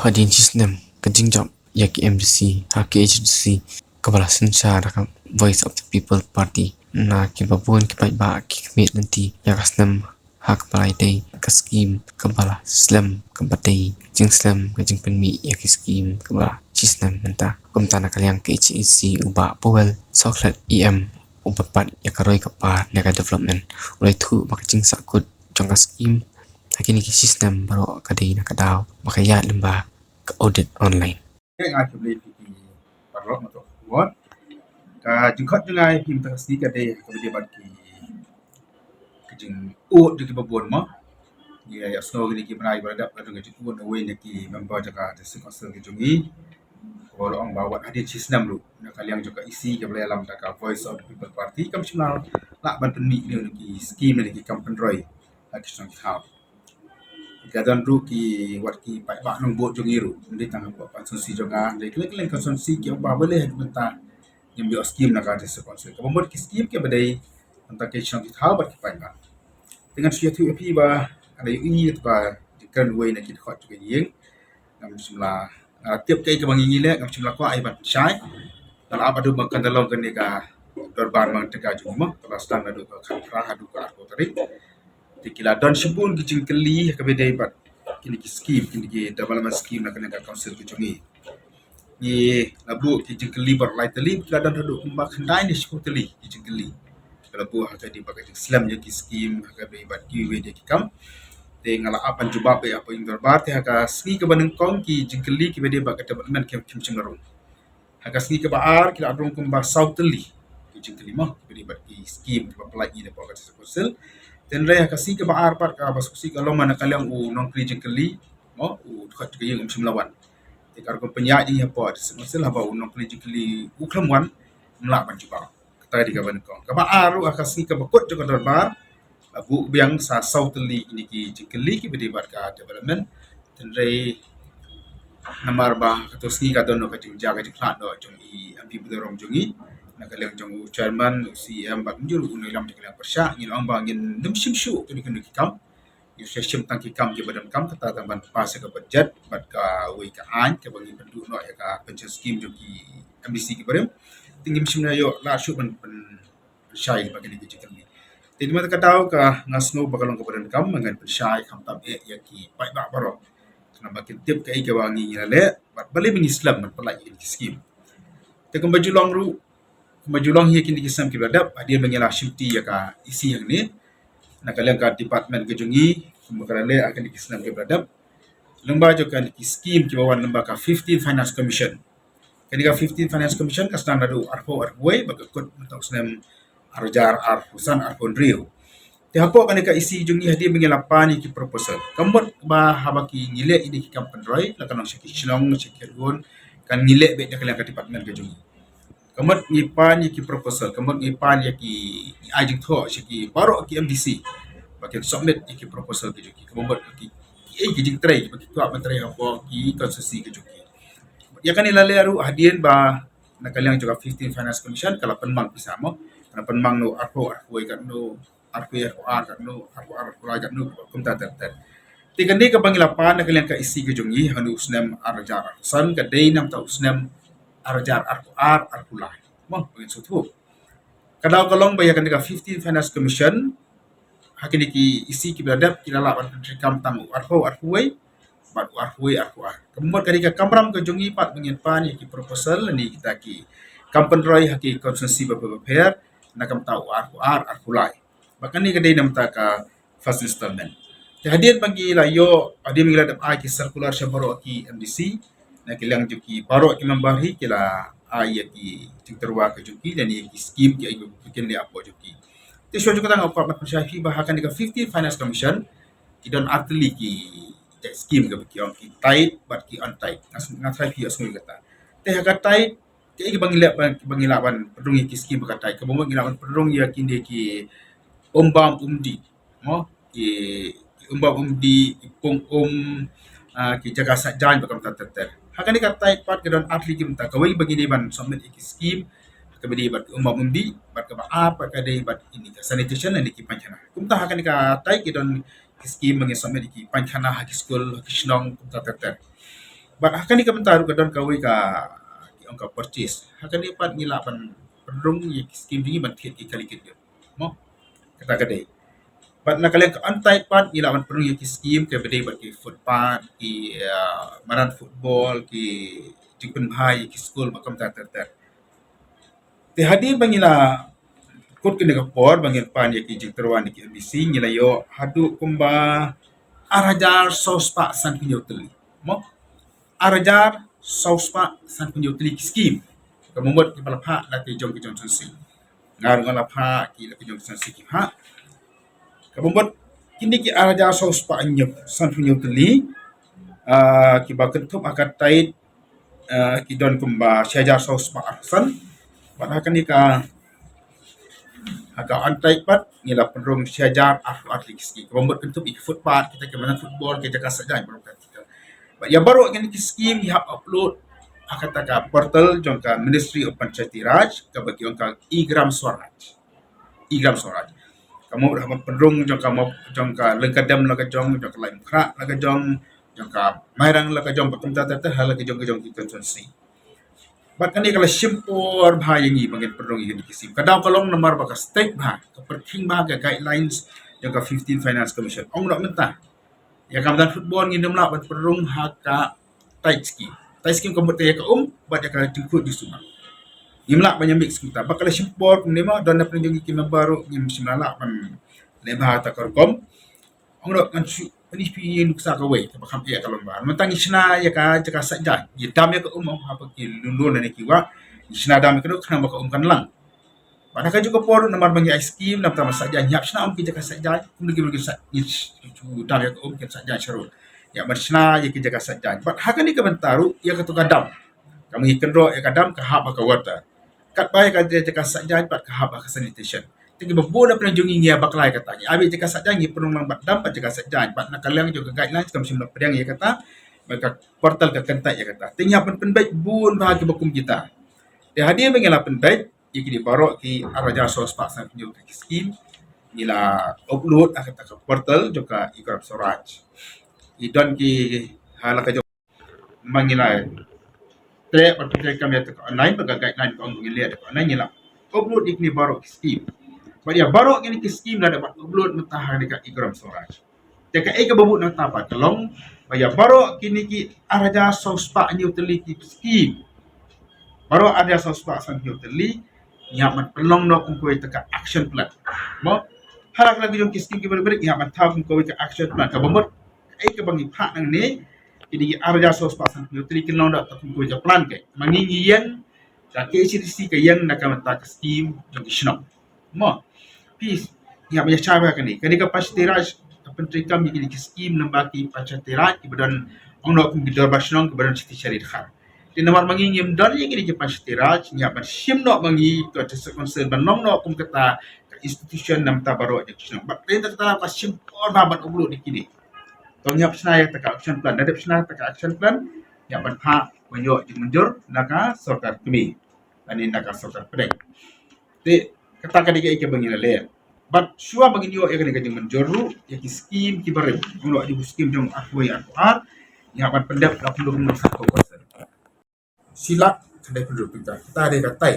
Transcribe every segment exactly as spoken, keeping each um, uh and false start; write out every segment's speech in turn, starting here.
Hadien shi snem ka jingjop ïa ki MDC ha ki agency kaba la synshar da ka Voice of the People Party, na kiba bun ki paidbah ki khmih lynti ïa ka snem ha kaba la ïadei ka skim kaba la slem, kaba dei jingslem ka jingpynmih ïa ki skim kaba la shi snem mynta. Kumta na ka liang ka HAC u Bah Powell Sawkhlad EM uba pat ïa ka roi ka par na ka development u la ïathuh ba ka jingsahkut jong ka skim ha kine ki shi snem baroh ka dei na ka daw ba ka ïaid lyngba ka audit online. Nga khublei ïa phi paralok, ma to wat ka jingkhot jong nga ïa phi mynta ka sngi ka dei kaba dei bad ki, ki jingud jong kiba bun mo. Ïa, ïa sngew kine ki bnai ba la dep la don ka jingud na uwei na ki member jong ka District Council ka jong ngi, kaba la ong ba wat hadien shi snem ruh na ka liang jong ka EC kaba la ïalam da ka Voice of the People Party kam shym la lah ban pynmih ïa ki skim ne ki kam pynroi ha ki shnong ki thaw. Ka don ruh ki, wat ki paidbah nongbud jong ngi ruh, ym dei tang hapoh constituency jong nga, ym dei kylleng kylleng constituency kiba balei ha ki bynta ngim ïoh skim na ka District Council, kaba mut ki skim kiba dei mynta ki shnong ki thaw bad ki paidbah. Te ngan shu ïathuh ïa phi ba nga la ïohi ïa ka jingkren uwei na ki dkhot jong ka ïing. Ngam shym la, nga la tip kaei kaba ngi ngi leh, ngam shym la kwah ai ban pynshai. Nga la ap haduh ba kan da long kane ka dorbar mang tynka jong ngi mo, kaba sdang naduh ka khatphra haduh ka arphew tarik. Te ki la don shibun ki jingkylli ha kaba dei bad kine ki skim, kine ki development skim na kane ka council ka jong ngi. Ngi la buh ki jingkylli baroh lai tylli, ki la don haduh kumba khyndai ne shiphew tylli ki jingkylli. Ki la buh ha kaba dei bad ka jingslem ïa ki skim, ha kaba dei bad kiwei de ki kam. Te nga la ap ban jubab ïa phi ha ïing dorbar, te ha ka sngi kaba nyngkong ki jingkylli kiba dei bad ka development kim, kim shym la rung. Ha ka sngi kaba ar ki la rung kumba saw tylli ki jingkylli mo, kiba dei bad ki skim kiba pynlait ïa phi hapoh ka District Council. Te hynrei ha ka sngi kaba ar pat kaba sngewsih ka long na ka liang u nongkylli jingkylli mo, u dkhot ka ïing um shym la wan. Te ka rukom pynïaid ïa phi hapoh ka District Council haba u nongkylli jingkylli u khlem wan, ym lah ban jubab. Kata ka dei kaba nyngkong. Kaba ar ruh ha ka sngi kaba kut jong ka dorbar, la buh biang sa saw tylli kine ki jingkylli kiba dei bad ka development. Te hynrei namar ba kato ka sngi ka don ka jingjia ka jingkhlad noh jong i MP Budiaram jong ngi, na ka liang jong u chairman, u CEM bad mynjur u nongïalam jong ka liang pyrshah, ngi la ong ba ngin nym shim shuh kine kine ki kam. Ngi sa shim tang ki kam kiba donkam, kata tang ban pass ïa ka budget bad kawei ka aiñ kaba ngi pynduh noh ïa ka pension scheme jong ki MDC kiba rim. Te ngim shym la ïoh lad shuh ban, ban pynshai ba kine ki jingkylli. Te namar kata ka daw ka nga sngew ba ka long kaba donkam ba ngan pynshai khamtam eh ïa ki paidbah baroh, khnang ba kin tip kaei kaba ngi ngi la leh bad balei ba ngi slem ban pynlait ïa kine ki skim. Te kumba ju long ruh, kumba ju long hi ha kine ki snem kiba la dep, hadien ba ngi la shimti ïa ka EC hangne, na ka liang ka department ka jong ngi, kumba ka la leh ha kine ki snem kiba la dep, lyngba jong kine ki skim kiba wan lyngba ka fifteen Finance Commission. Kane ka fifteen Finance Commission ka sdang naduh arphew arphew wei bad ka kut mynta u snem ar hajar arphew san arphew hynriew. Te hapoh kane ka EC jong ngi hadien ba ngi la pan ïa ki proposal, ka mut ba haba ki ngi leh ïa ki kam pynroi, la ka long sha ki shnong, sha ki khyrnong, kan ngi leh beit na ka liang ka department ka jong ngi. Ka mut ngi pan ïa ki proposal, ka mut ngi pan ïa ki, ngi ai jingthoh sha ki baroh ki MDC ba kin submit ïa ki proposal ki jong ki, ka mut ki, ki, ki jingtrei ba ki kwah ban trei hapoh ki constituency ki jong ki. Ïa kane la leh ruh hadien ba na ka liang jong ka fifteen Finance Commission ka la pynmang pisa mo, ka la pynmang naduh arphew arphew wei katno, arphew arphew ar katno, arphew ar arphew lai katno, kumta ter ter. Te kane kaba ngi la pan na ka liang ka EC ka jong ngi ha u snem ar hajar arphew san ka dei namar u snem ar hajar arphew ar arphew lai mo, ba ngin sngewthuh. Ka daw ka long ba ïa kane ka fifteen Finance Commission, ha kine ki EC kiba la dep ki la lah ban pyntreikam tang u arphew arphew wei bad u arphew wei arphew ar. Ka mut ka dei ka kamram ka jong ngi pat ba ngin pan ïa ki proposal ne kita ki kam pynroi ha ki constituency bapher bapher na ka bynta u arphew ar arphew lai. Bad kane ka dei namar ka first installment. Te hadien ba ngi la ïoh, hadien ba ngi la dep ai ki circular sha baroh ki MDC, na ka liang jong ki baroh ki member hi ki la ai ïa ki jingtyrwa ka jong ki lane ïa ki skim ki ai ki kin leh hapoh jong ki. Te shuwa jong kata nga kwah ban pynshai ïa phi ba ha kane ka fifteen Finance Commission ki don ar tylli ki skim kaba ki ong ki tight bad ki untight. Nga s-, nga tharai phi ïohsngew ïa kata. Te ha ka tight, kaei kaba ngi lah ban, ba ngi lah ban pynrung ïa ki skim ha ka tight, kaba mut ngi lah ban pynrung ïa kine ki um bam um dih mo, ki, ki um bam um dih, ki pung um, ah, ki jaka sah jaiñ bad kumta ter ter. Ha kane ka tight pat ka don ar tylli ki bynta, kawei ba ngi dei ban submit ïa ki skim ha kaba dei bad ki um bam um dih, bad kaba ar pat ka dei bad kine ka sanitation lane ki paikhana. Kumta ha kane ka tight ki don ki skim ba ngi submit ïa ki paikhana ha ki skul, ha ki shnong, kumta ter ter. Bad ha kane ka bynta ruh ka don kawei ka, ki ong ka purchase. Ha kane pat ngi lah ban pynrung ïa ki skim jong ngi ban thied ki kali kit. Mo? Kata ka dei. Bad na ka liang ka on-site pat ngi lah ban pynrung ïa ki skim kiba dei bad ki footpath, ki, ah, madan football, ki jingpynbha ïa ki skul bad kumta ter ter. Te hadien ba ngi la kut kane ka por ba ngin pan ïa ki jingtyrwa na ki M D C, ngi la ïoh haduh kumba ar hajar saw spah sanphew hynñiew tylli. Mo? Ar hajar saw spah sanphew hynñiew tylli ki skim. Kaba mut kiba la phah la ki jong ki jong constituency. Nga ruh nga la phah, ki la ki jong constituency ki phah. Kaba mut kine ki ar hajar saw spah hynñiew, sanphew hynñiew tylli, ah, kiba kynthup ha ka tied, ah, ki don kumba shi hajar saw spah arphew san. Bad ha kane ka, ha ka on-site pat ngi la pynrung shi hajar arphew ar tylli ki skim. Kaba mut kynthup ïa ki footpath, kita ki madan football, ki jaka saitjaiñ baroh kata. Bad ïa baroh kine ki skim ngi hap upload ha kata ka portal jong ka Ministry of Panchayati Raj, kaba ki ong ka e-Gram Swaraj. E-Gram Swaraj. Ka mut haba pynrung jong ka map, jong ka Lyngkadem la ka jong, jong ka Laitumkhrah la ka jong, jong ka Mairang la ka jong, bad kumta ter ter ha la ka jong ka jong ki constituency. Bad kane ka la shim por bha ïa ngi ba ngin pynrung ïa kine ki skim. Ka daw ka long namar ba ka strict bha, ka pyrkhing bha ka guidelines jong ka fifteen Finance Commission. Ong noh mynta, ïa ka madan football ngim lah ban pynrung ha ka tied scheme. Tied scheme ka mut ïa ka um bad ïa ka jingkhuid jingsumar. Ngim lah ban ïa mix kumta. Bad ka la shim por kumne mo, don na pdeng jong ngi ki member ruh ngim shym la lah ban leh bha kata ka rukom. Ong ruh ngan shu pyni phi ïa nuksa kawei kaba kham eh ka long ba mynta ngi shna ïa ka jaka saitjaiñ, ngi dam ïa ka um, haba ki lun lun ne ki wah, ngi shna dam ïa ka duk khnang ba ka um kan lang. Bad ha kajuh ka por namar ba ngi ai skim, namar ba saitjaiñ, ngi hap shna um ki jaka saitjaiñ, kumno ki briew kin sait, ngi shu dam ïa ka um kin saitjaiñ sha road. Ïa ban shna ïa ki jaka saitjaiñ. Bad ha kane ka bynta ruh ïa kato ka dam, ka ma ngi kynroh ïa ka dam ka hap ha ka water. Katba ïa ka jaka saitjaiñ pat ka hap ha ka sanitation. Te kiba bun na pdeng jong ngi ngi ïa bakla ïa kata. Ngi ai beit jaka saitjaiñ, ngi pynrung lang bad dam bad jaka saitjaiñ. Bad na ka liang jong ka guidelines kam shym la pdiang ïa kata. Bad ka portal ka kyntait ïa kata. Te ngi hap ban pynbeit bun bha kiba kum kita. Te hadien ba ngi la pynbeit ïa kine baroh ki ar hajar saw spah sanphew hynñiew tylli ki skim, ngi la upload ha kata ka portal jong ka e-Gram Swaraj. Ngi don ki ha la ka jong ma ngi la trei bad pyntrei kam ïa kata ka online, bad ka guideline ka ong ngi leh kata ka online, ngi la upload ïa kine baroh ki skim. Bad ïa baroh kine ki skim la dep ban upload mynta ha kane ka e-Gram Swaraj. Te kaei kaba bud na kata pat ka long ba ïa baroh kine ki ar hajar saw spah hynñiew tylli ki skim, baroh ar hajar saw spah sanphew hynñiew tylli, ngi hap ban pynlong noh kum kawei kata ka action plan. Mo, ha la ka la ki jong ki skim kiba rit rit ngi hap ban thaw kum kawei ka action plan. Kaba mut kaei kaba ngi phah nangne, kine ki ar hajar saw spah sanphew hynñiew tylli kin long da kata kum kawei ka plan. Ka ma ngi ngi ïeng, ka K H A D C ka ïeng na ka bynta ka skim jong ki shnong. Mo, phi, ngi hap ban ïa shai bha kane. Kane ka Panchayati Raj ka pyntreikam ïa kine ki skim lyngba ki Panchayati Raj kiba don, ong noh kum ki dorbar shnong kiba don shi tylli shi dkhar. Te namar ma ngi ngim don ïa kine ki Panchayati Raj, ngi hap ban shim noh ma ngi ka District Council ban long noh kum kata ka institution na bynta baroh jong ki shnong. Bad te kata ka shim por bha ban upload ïa kine. To ngi hap shna ïa kata ka action plan. Da dep shna kata ka action plan, ngi hap ban phah ban ïoh jingmynjur na ka sorkar kmie lane na ka sorkar pdeng. Te kata ka dei kaei kaba ngi la leh. Bad shuwa ba ngin ïoh ïa kane ka jingmynjur ruh ïa ki skim kiba rim, ong ruh ïa ki skim jong arphew wei arphew ar, ngi hap ban pyndep la pynlong na sawphew percent. Shi lak khyndai phew hynriew pynta, kata dei ka tai.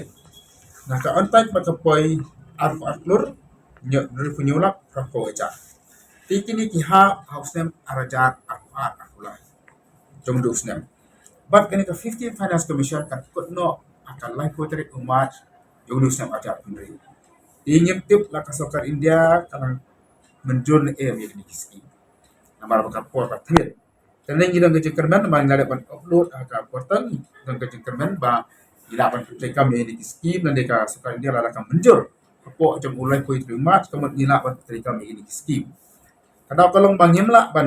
Na ka on tai bad ka poi arphew ar klur hynñiew, hynriewphew hynñiew lak phra phew hajar. Te kine ki hap ha u snem ar hajar arphew ar arphew lai jong u snem. Bad kane ka fifteen Finance Commission kan kut noh ha ka laiphew tarik u March jong u snem ar hajar arphew hynriew. Te ngim tip la ka sorkar India kan mynjur ne em ïa kine ki skim. Namar ba ka por ka thied. Te ngi don ka jingkyrmen ba ngi la dep ban upload ha ka portal, don ka jingkyrmen ba ngi lah ban pyntreikam ïa kine ki skim, lane ka sorkar India la, la ka mynjur. Hapoh jong u laiphew tarik March ka mut ngi lah ban pyntreikam ïa kine ki skim. Ka daw ka long ba ngim lah ban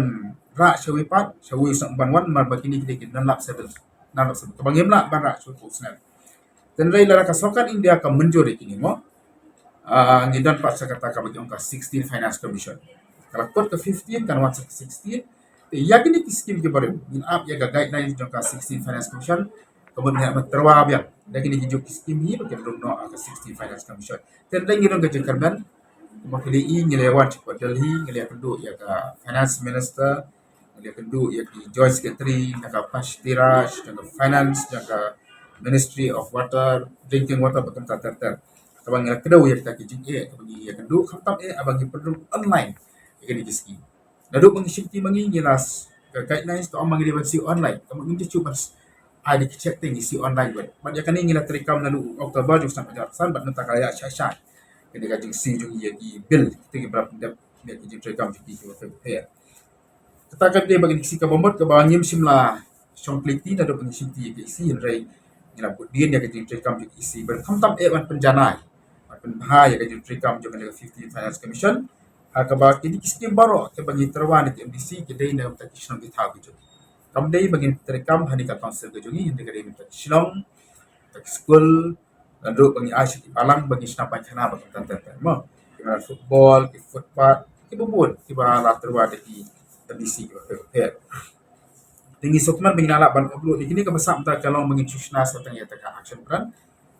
rah shawei pat, shawei u snem ban wan, namar ba kine ki dei ki non lapsable, non lapsable. Kaba ngim lah ban rah shawei u snem. Te hynrei lada ka sorkar India ka mynjur ïa kine mo, ah, ngi don pat sa kata kaba ki ong ka sixteen Finance Commission. Ka la kut ka fifteen, kan wan sa ka sixteen. Te ïa kine ki skim kiba rim, ngin ap ïa ka guidelines jong ka sixteen Finance Commission, ka mut ngi hap ban tyrwa biang da kine ki jong ki skim hi ba kin rung noh ha ka sixteen Finance Commission. Te hynrei ngi don ka jingkyrmen, kumba phi la i, ngi la wan sha Delhi, ngi la kynduh ïa ka Finance Minister, Ïakynduh ïa ki Joint Secretary jong ka Panchayati Raj, jong ka Finance, jong ka Ministry of Water, Drinking Water, bad kumta ter ter. Kaba ngi la kdew ïa kita ki jingeh kaba ngi ïakynduh, khamtam eh haba ngi pynrung online ïa kine ki skim. Naduh ba ngi shim ki ma ngi, ngi la s-, ka guidelines to ong ba ngi dei ban siew online. Ka mut ngim ju shu ban s-, ai da ki cheque te, ngi siew online bad. Bad ïa kane ngi la treikam naduh October jong u snem ar hajar arphew san bad mynta ka la ïaid shai shai. Kane ka jingsiew jong ngi ïa ki bill, kita kiba la pyndep ïa ki jingtreikam jong ki kiba pher bapher. Kata ka dei ba kine ki skim kaba mut kaba ngim shym la shong plie kti naduh ba ngi shim kti ïa ka E C, hynrei ngi la bud dien ïa ka jingtreikam jong ka E C bad khamtam eh ban pynjanai, ban pynbha ïa ka jingtreikam jong kane ka fifteenth Finance Commission. Ha kaba kine ki skim baroh kiba ngi tyrwa na ki M D C ki dei na bynta ki shnong ki thaw ki jong ngi. Kam dei ba ngin treikam ha kane ka council ka jong ngi, hynrei ka dei na bynta ki shnong, bynta ki skul, naduh ba ngi ai sha ki balang ba ngi shna painkhana bad kumta ter ter mo. Kiba football, ki footpath, kiba bun, kiba la tyrwa da ki M D C kiba pher bapher. Te ngi sngewkmen ba ngi la lah ban upload ïa kine, kaba sah mynta ka long ba ngin shu shna sa tang ïa kata ka action plan.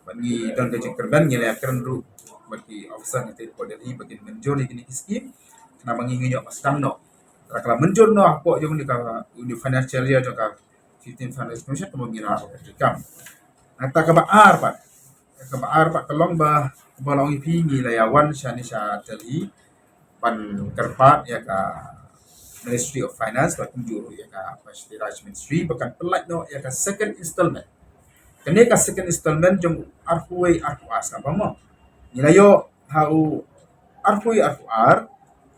Bad ngi don ka jingkyrmen, ngi la ïakren ruh bad ki officer na ki Port Delhi ba kin mynjur ïa kine ki skim. Khnang ba ngi ngin ïoh ba sdang noh. Lada ka la mynjur noh hapoh jong kane ka, kane ka financial year jong ka fifteenth Finance Commission, kumno ngi la ban treikam. Kata kaba ar pat, kaba ar pat ka long ba, kumba la ong ïa phi, ngi la ïa wan shane sha Delhi ban kyrpad ïa ka Ministry of Finance bad kumjuh ruh ïa ka Panchayati Raj Ministry ba kan pynlait noh ïa ka second installment. Kane ka second installment jong u arphew wei arphew ar, sngap ba mo. Ngi la ïoh ha u arphew wei arphew ar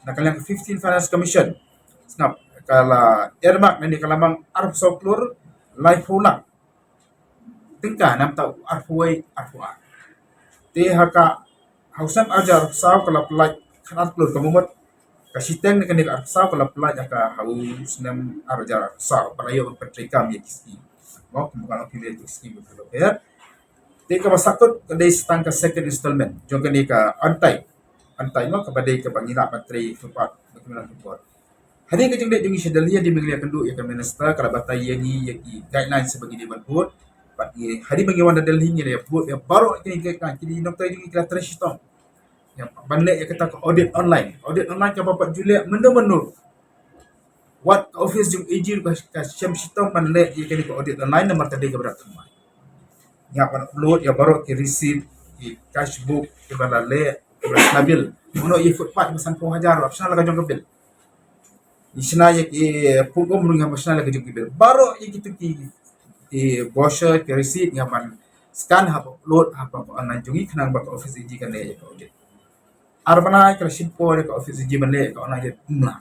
na ka liang ka fifteenth Finance Commission. Sngap, ka la earmark na ne ka la mang arphew saw klur laiphew lak tyngka na bynta u arphew wei arphew ar. Te ha ka, ha u snem ar hajar arphew saw ka la pynlait khatar klur, ka mut ka shiteng na kane ka arphew saw ka la pynlait ha ka, ha u snem ar hajar arphew saw ba la ïoh ban pyntreikam ïa ki skim. Mo, kumba ka la pynlait ki skim ba pher bapher. Te kaba sah kut ka dei sa tang ka second installment jong kane ka on time. On time mo, kaba dei kaba ngi lah ban trei footpath, ba ki mih footpath. Hadien ka jingleit jong ngi sha Delhi, hadien ba ngi la ïakynduh ïa ka minister, ka la batai ïa ngi ïa ki guidelines ba ngi dei ban bud. Bad ngi, hadien ba ngi wan na Delhi, ngi la ïa bud ïa baroh kine ki guidelines, kine ki nongtrei jong ngi ki la trei shitom ïa ban leh ïa kata ka audit online. Audit online kaba pat ju leh mynno mynno. Wat ka office jong A G ruh ka, ka shem shitom ban leh ïa kane ka audit online namar ka dei kaba dap thymmai. Ngi hap ban upload ïa baroh ki receipt, ki cash book kiba la leh, kiba la shna bill. Mano ïa footpath ba sanphew hajar, hap shna la ka jong ka bill. Ngi shna ïa ki pud um ruh ngi hap ban shna la ka jong ka bill. Baroh ïa kito ki, ki brochure, ki receipt ngi hap ban scan, hap upload ha ka online jong ngi khnang ba ka office A G kan leh ïa ka audit. Ar bnai ka la shim por ïa ka office A G ban leh ïa ka online audit, kumno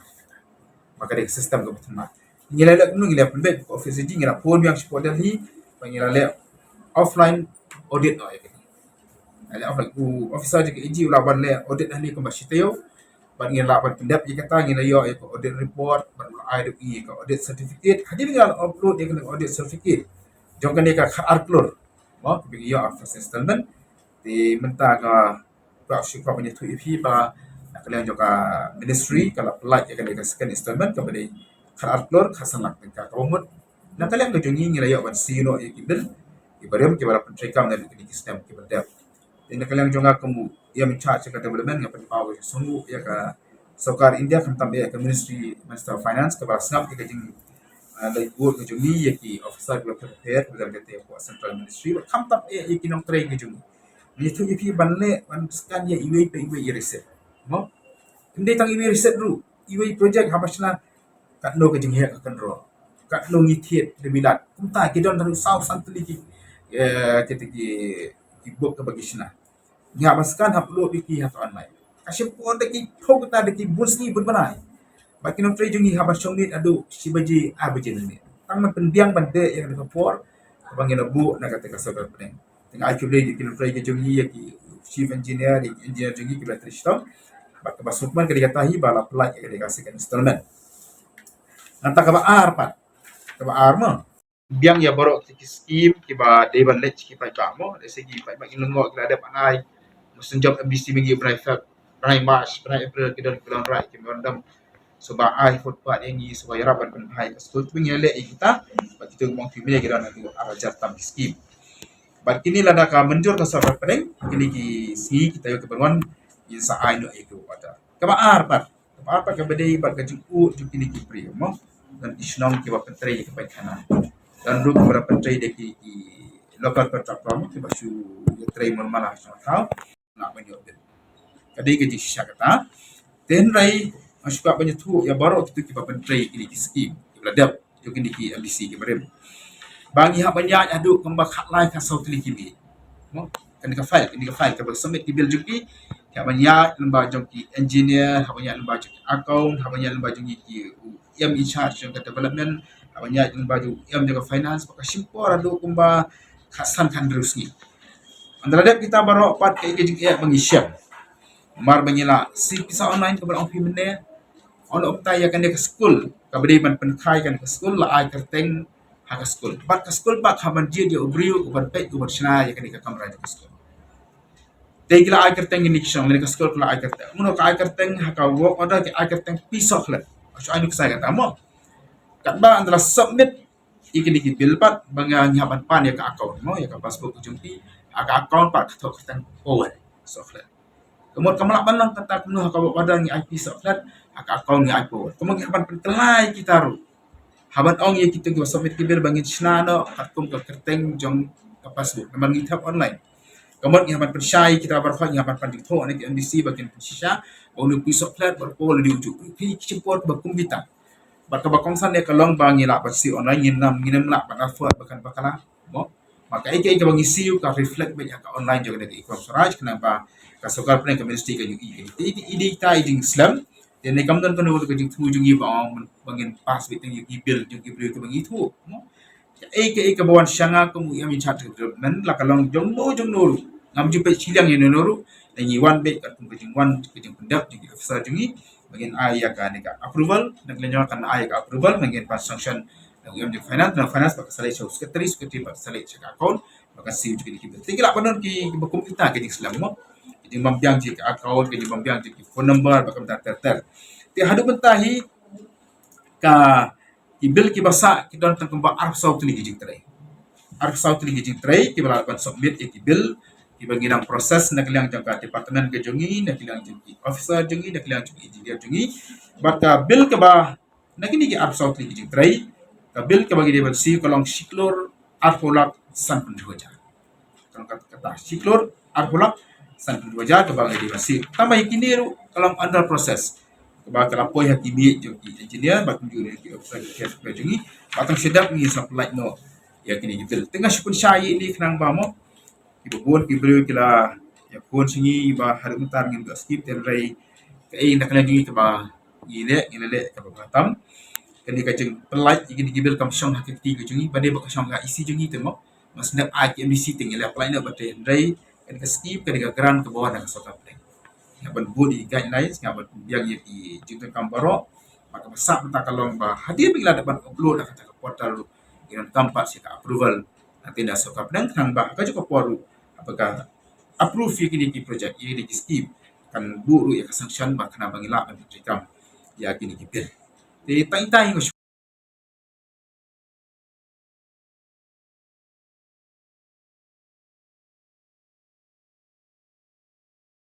ba ka dei ka system kaba thymmai. Ngi la leh kumno, ngi la pynbeit ka office A G, ngi la phone biang sha Port Delhi ba ngi la leh offline audit noh ïa kane. Ngi la leh offline, u officer jong ka A G u la wan leh audit hangne kumba shi taïew. Bad ngi la wan pyndep ïa kata, ngi la ïoh ïa ka audit report bad u la ai ruh ïa ka audit certificate. Hadien ba ngi la upload ïa kane ka audit certificate jong kane ka khatar klur, mo, kaba ngi ïoh ha first installment. Te mynta ka kwah shu kwah ban ïathuh ïa phi ba na ka liang jong ka ministry ka la pynlait ïa kane ka second installment kaba dei khatar klur khatsan lak tyngka, kaba mut na ka liang ka jong ngi ngi la ïoh ban siew noh ïa ki bill kiba rim kiba la pyntreikam naduh kine ki snem kiba dep. Te na ka liang jong nga kum u E M in charge ka development, nga pynpaw ka jingsngewnguh ïa ka Sorkar India khamtam ïa ka Ministry, Minister of Finance kaba la sngap ïa ka jing, ah, leit bud ka jong ngi ïa ki officer kiba pher pher kiba don kata hapoh Central Ministry, bad khamtam ïa, ïa ki nongtrei ka jong ngi. Ngi ïathuh ïa phi ban leh, ban scan ïa iwei pa iwei i receipt. Mo? Ym dei tang iwei i receipt ruh, iwei i project haba shna, katno ka jingheh ka kynroh, katno ngi thied da bilat. Kumta ki don tang saw san tylli ki, eh, kita ki, ki book kaba ki shna. Ngi hap ban scan, hap upload ïa ki ha ka online. Ka shim por da ki phew kynta, da ki bun sngi bun bnai. Bad ki nongtrei jong ngi hap ban shong miet haduh shi baje ar baje nangne. Tang ban pynbiang ban beh ïa kane ka por kaba ngi la buh na kata ka sorkar pdeng. Te nga ai khublei ïa ki nongtrei ki jong ngi, ïa ki chief engineer, ïa ki engineer jong ngi kiba la trei shitom. Bad kaba sngewkmen ka dei kata hi ba la pynlait ïa kane ka second installment. Nangta kaba ar pat. Kaba ar mo. Biang ïa baroh ki skim kiba dei ban leit sha ki paidbah mo. Lehse ki paidbah ki lyngngoh ki la dep ban ai. Mo, synjop M D C ba ngi bnai Feb, bnai March, bnai April ki don, ki don rai ki memorandum. Sngewbha ai footpath ïa ngi, sngewbha ïarap ban pynbha ïa ka skul, te ba ngi leh ïa kita. Bad kito ki mong ki mih ki don haduh ar hajar tam ki skim. Bad kine lada ka mynjur ka sorkar pdeng, kine ki sngi kita ïoh ki ban wan, ngin sa ai noh ïa ki order. Kaba ar pat, kaba ar pat kaba dei bad ka jingud jong kine ki briew mo. Don ki shnong kiba pyntrei ïa ka paikana. Don ruh kiba pyntrei da ki, ki local contractor kiba shu ïatrei murmala shnong thaw. Na ban ïoh bill. Ka dei ka jingshisha kata. Te hynrei nga shu kwah ban ïathuh ïa baroh kito kiba pyntrei kine ki skim kiba la dep jong kine ki M D C kiba rim. Ba ngi hap ban ïaid haduh kumba khatlai khatsaw tylli ki miet. Mo, kane ka file, kane ka file kaba submit ki bill jong ki. Hap ban ïaid lyngba jong ki engineer, hap ban ïaid lyngba jong ki account, hap ban ïaid lyngba jong ki, ki em in charge jong ka development, hap ban ïaid lyngba jong em jong ka finance, ba ka shim por haduh kumba khatsan khathynriew sngi. Ynda la dep kita baroh pat, kaei ka jingeh ba ngi shem? Namar ba ngi la siew pisa online kaba la ong phi mynne. Ong ym ta ïa kane ka skul, kaba dei ban pynkhie kane ka skul, la ai kyrteng ha ka skul. Bad ka skul pat hap ban jied ïa u briew uban peit, uban shna ïa kane ka kamra jong ka skul. Te ki la ai kyrteng kine ki shnong, kane ka skul ki la ai kyrteng. Mano ka ai kyrteng ha ka work order, ki ai kyrteng P Sohkhlet. Shu ai nuksa kata mo. Katba ynda la submit ïa kine ki bill pat, ba ngi hap ban pan ïa ka account mo, ïa ka passbook ka jong ki. Ha ka account pat ka thoh kyrteng Powell Sohkhlet. Ka mut kam lah ban long kata kumno, ha ka work order ngi ai P Sohkhlet, ha ka account ngi ai Powell. Ka mut ngi hap ban pynkylla kita ruh. Hap ban ong ïa kito kiba submit ki bill ba ngin shna noh katkum ka kyrteng jong ka passbook namar ngi thep online. Ka mut ngi hap ban pynshai, kita baroh ngi hap ban pan jingthoh na ki M D C ba kin pynshisha ba une u P Sohkhlet bad u Powell u dei uju. Ki shim por ba kum kita. Bad kaba kongsan ïa ka long ba ngi lah ban siew online, ngim, ngim lah ban afford ba kan bakla mo. Ba kaei kaei kaba ngi siew ka reflect beit ha ka online jong ka, ka e-Kham Swaraj, khnang ba ka sorkar pdeng, ka ministry kan ïohi. Te ïa kine kita ki jingslem. Te ne kam don kano ka jingthmu jong ngi ba ong ba ngin pass beit tang ïa ki bill jong ki briew kiba ngi thuh mo. Kaei kaei kaba wan sha nga kum u em in charge development, la ka long jong no jong no ruh, ngam ju peit shiliang ïa no no ruh. Ngi wan beit katkum ka jingwan, ka jingpyndep jong ki officer jong ngi ba ngin ai ïa kane ka approval. Na ka liang jong nga kan ai ïa ka approval, ba ngin pan sanction na u em jong finance, na finance ba ka sa leit sha u secretary, secretary ba ka sa leit sha ka account, ba ka siew jong ki, ki bill. Te ki lah ban don ki, kiba kum kita ki jingslem mo. Ki jingbym biang jong ki account, ki jingbym biang jong ki phone number, ba kumta ter ter. Te haduh mynta hi ka, ki bill kiba sah ki don tang kumba arphew saw tylli ki jingtrei. Arphew saw tylli ki jingtrei kiba lah ban submit ïa ki bill kiba ngi dang process na ka liang jong ka department ka jong ngi, na ka liang jong ki officer jong ngi, na ka liang jong ki engineer jong ngi. Bad ka bill kaba na kine ki arphew saw tylli ki jingtrei, ka bill kaba ngi dei ban siew ka long shi klur arphew lak sanphew hynriew hajar. Ka long kata, kata shi klur arphew lak sanphew hynriew hajar kaba ngi dei ban siew. Tangba ïa kine ruh ka long under process, kaba ka la poi ha ki miej jong ki engineer bad kumjuh ruh ki officer ki, ki jong ngi. Bad tang shadap ngi sa pynlait noh ïa kine ki bill. Te nga shu pynshai ïa ine khnang ba mo, kiba bun ki briew ki la ïakhun sha ngi ba haduh mynta ngim da skip, te hynrei kaei na ka liang jong ngi kaba ngi leh, ngi la leh kaba bha tam. Kane ka jingpynlait ïa kine ki bill kam shong ha ka kti ka jong ngi, ba dei ba ka shong ha E C jong ngi te mo. Mas nep ai ki M D C te ngi la pynlait noh ba te, hynrei kane ka scheme, kane ka grant kaba wan na ka sorkar pdeng. Ngi hap ban bud ïa ki guidelines, ngi hap ban pynbiang ïa ki jingdonkam baroh. Bad kaba sah mynta ka long ba hadien ba ngi la dep ban upload ha kata ka portal ruh, ngi donkam pat sha ka approval na ka sorkar pdeng, khnang ba ha kajuh ka por ruh haba ka approve ïa kine ki project, ïa kine ki scheme, kan buh ruh ïa ka sanction ba khnang ba ngi lah ban treikam ïa kine ki bill. Te tang ita hi nga shu